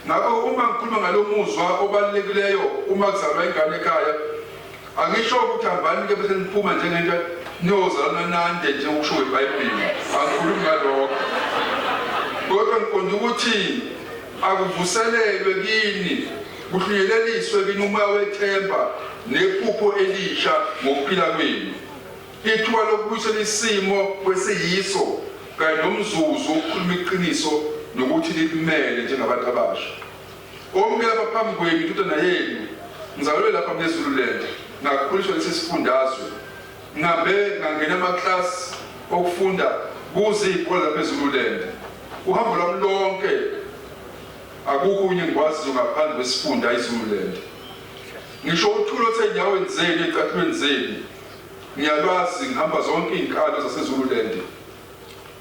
Ngakho uma ngikhuluma ngalo muzwa obalulekileyo uma kuzalwa ingane ekhaya, angisho ukuthi hambani ke bese niphuma njengento niyozalana nande nje ukusho kweBhayibheli. Angikhulumi ngalokho. Kodwa ngiqonda ukuthi akuvuselelwe kini, kuhlunyeleliswe kini umoya wethemba nephupho elisha ngokuphila kwenu. Ithuba lokubuyisela isimo kwesiyiso kanye nomzuzu wokukhuluma iqiniso nokuthi likumele njengabantu abasha. Omi lapha phambi kwenu indodana yenu, ngizalelwe lapha kuleZululand, ngakhuliswa lesi sifundazwe. Ngihambe ngangena amaklasi okufunda kuze iy'kole lapha eZululand. Uhambo lwami lonke akukho okunye engikwaziyo ngaphandle kwesifunda iZululand. Ngisho uthuli osezinyaweni zenu, ey'cathulweni zenu, Ngiyalwazi, ngihamba zonke izinkalo zaseZululand.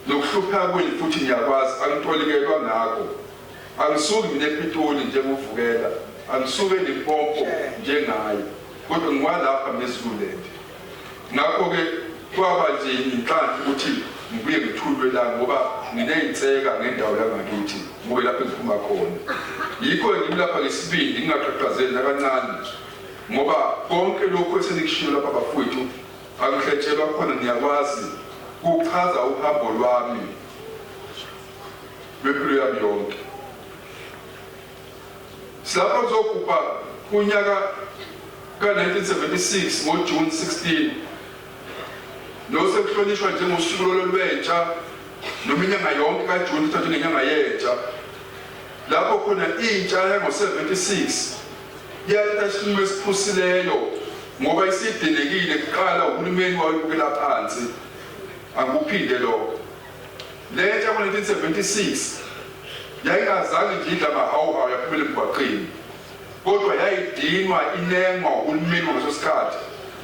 Nokuhlupheka kwenu futhi ngiyakwazi, angitolikelwa ngakho. Angisuki mina ePitoli njengoVukela, angisuki eLimpopo njengaye, kodwa ngiwalapha mina eZululand. Ngakho-ke kwaba nje inhlanhla ukuthi ngibuye ngithulwe la ngoba nginezinseka ngendawo yangakithi ngoba lapho engiphuma khona. Yikho ngimi lapha ngesibindi ngingaqhaqhazeli nakancane. Ngoba konke lokhu esenikushilo lapha bafowethu angihletshelwa khona ngiyakwazi kuchaza uhambo lwami lwempilo yami yonke. Silapha kuzogubha unyaka ka-1976 ngoJune 16 nosekuhlonishwa njengosuku lolo lwentsha noma inyanga yonke kaJune ithathwa ngenyanga yentsha lapho khona intsha yango-76 Yathatha isinqumo esiphusileyo ngoba isidelekile kuqala uhulumeni wayibukela phansi. Angikuphinde lokho. Le ntsha ngo-1976 yayingazange nje idla amahawuhawu yaphumela emgwaqeni kodwa yayidinwa inengwa uhulumeni ngaleso sikhathi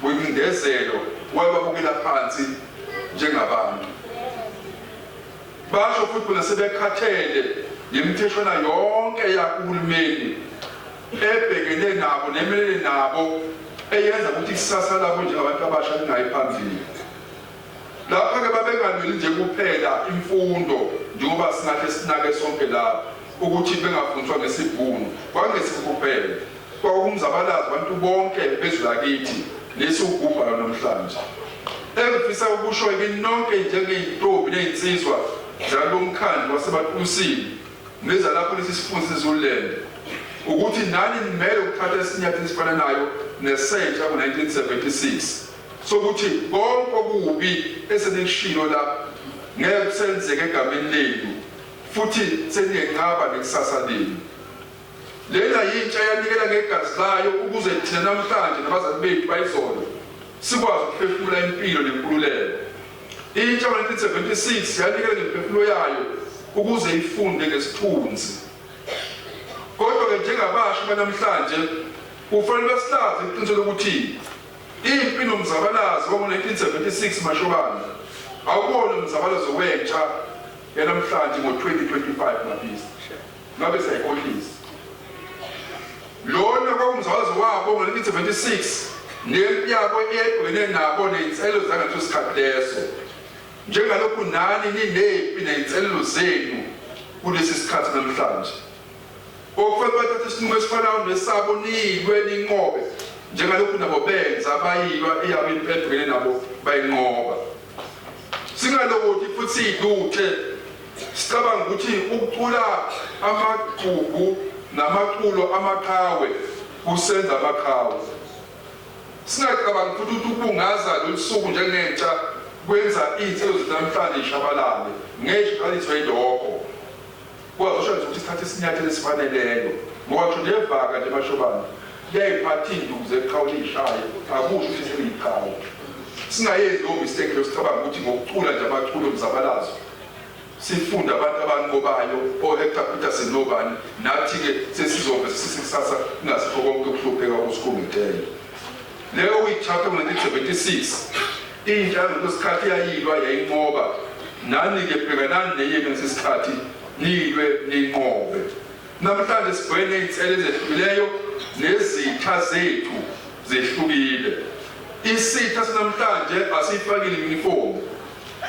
wengcindezelo wayebabukela phansi njengabantu. Basho futhi bona sebekhathele ngemitheshwana yonke yakuhulumeni ebhekene nabo nemelene nabo eyenza ukuthi ikusasa labo njengabantu abasha lingayi phambili. Lapha-ke babengalweli nje kuphela imfundo njengoba singahle sinake sonke la ukuthi bengafundiswa ngesiBhunu, kwakungesikho kuphela, kwakuwumzabalazo abantu bonke bezwe lakithi lesiwugubhayo namhlanje. Engifisa ukusho kini nonke njengey'ntombi ney'nsizwa zalo mkhandlu waseBaqulusini nezalapho lesi sifunda seZululand ukuthi nani nimele ukuthatha isinyathelo esifananayo nesentsha ngo-1976 sokuthi konke okubi esenikushilo la ngeke kusenzeke egameni lenu futhi seniyenqaba nekusasa lenu. Lena yintsha eyanikela ngegazi layo ukuze thina namhlanje nabazali bethu bayizolo sikwazi ukuphefumula impilo nenkululeko. Intsha ngo-1976 yanikela ngemiphefumulo yayo ukuze ifunde ngesithunzi. Kodwa-ke njengabasha banamhlanje kufanele basilazi iqiniso lokuthi impi nomzabalazo wango-1976 Mashobane awuwona umzabalazo wentsha yanamhlanje ngo-2025 Mabisi. Ngabe siyayikhohlisa. Lona kwakumzalazo wabo ngo-1976 nempi yabo eyayibhekene nabo ney'nselelo zangaleso sikhathi leso. Njengalokhu nani ninempi ney'nselelo zenu kulesi sikhathi namhlanje. Okufanele bathathe isinqumo esifanayo nesabo nilwe ninqobe njengalokhu nabo benza bayilwa eyabo impi ebhekene nabo bayinqoba. Singalokothi futhi siyiluthe Sicabanga ukuthi ukucula amagqubu namaculo amaqhawe kusenza amaqhawe. Singacabangi futhi ukuthi ukubungaza lolu suku njengentsha kwenza iy'nselelo zethu namhlanje y'shabalale. Ngeke y'shabalaliswe yilokho. Kwazosho nje ukuthi sithathe isinyathelo esifaneleyo ngoba ngisho nevaka nje Mashobane liyayiphatha iy'nduku zeqhawe liyishaye, akusho ukuthi seliyiqhawe. Singayenzi leyo mistake leyo sicabanga ukuthi ngokucula nje amaculo omzabalazo sifunde abantu abanqobayo o-Hector Peterson nobani nathi-ke sesizove sisikusasa kungasikho konke ukuhlupheka okusikhungetheyo. Leyo kuyithatha ngo-1976 intsha yangaleso sikhathi yayilwa yayinqoba nani-ke bhekanani neyenu ngalesi sikhathi nilwe ninqobe. Namhlanje sibhekene ney'nsele ezehlukileyo nezitha zethu zehlukile. Isitha sanamhlanje asiyifakile iyunifomu.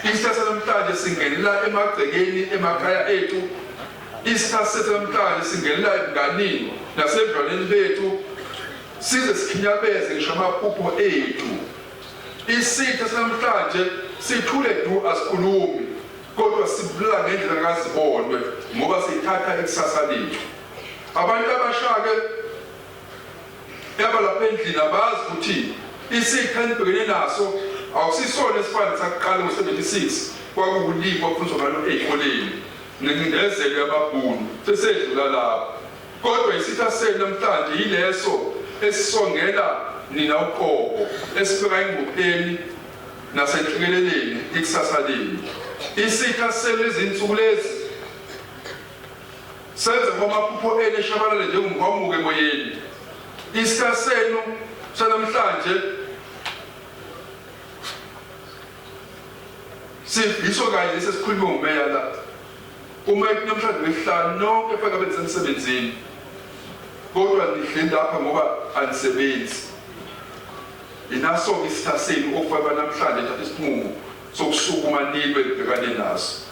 Isitha sanamhlanje singenela emagcekeni emakhaya ethu Isitha sethu namhlanje singenela ebunganini nasebudlelwaneni bethu size sikhinyabeze ngisho amaphupho ethu. Isitha sanamhlanje sithule du asikhulumi kodwa sibulala ngendlela kazibonwe ngoba sithatha ikusasa lethu. Abantu abasha-ke abalapha endlini abazi ukuthi isitha enibhekene naso awusisona esifana sakuqala ngo-76 kwakuwulimi okufundiswa ngalo ey'koleni nengcindezelo yamabhunu sesedlula lapho. Kodwa isitha senu namhlanje yileso esisongela nina uqobo, esibeka engcupheni nasenhlekeleleni ikusasa lenu. Isitha senu izinsuku lezi senze ukuba amaphupho enu eshabalale njengomhwamuko emoyeni. Isitha senu sanamhlanje siyiso kanye lesi esikhulunywe ngumeya la. Uma ethi namhlanje lwesihlanu nonke faka benisemsebenzini kodwa nihleli lapha ngoba anisebenzi. Inaso-ke isitha senu okufanele namhlanje thatha isinqumo sokusukuma nilwe nibhekane naso.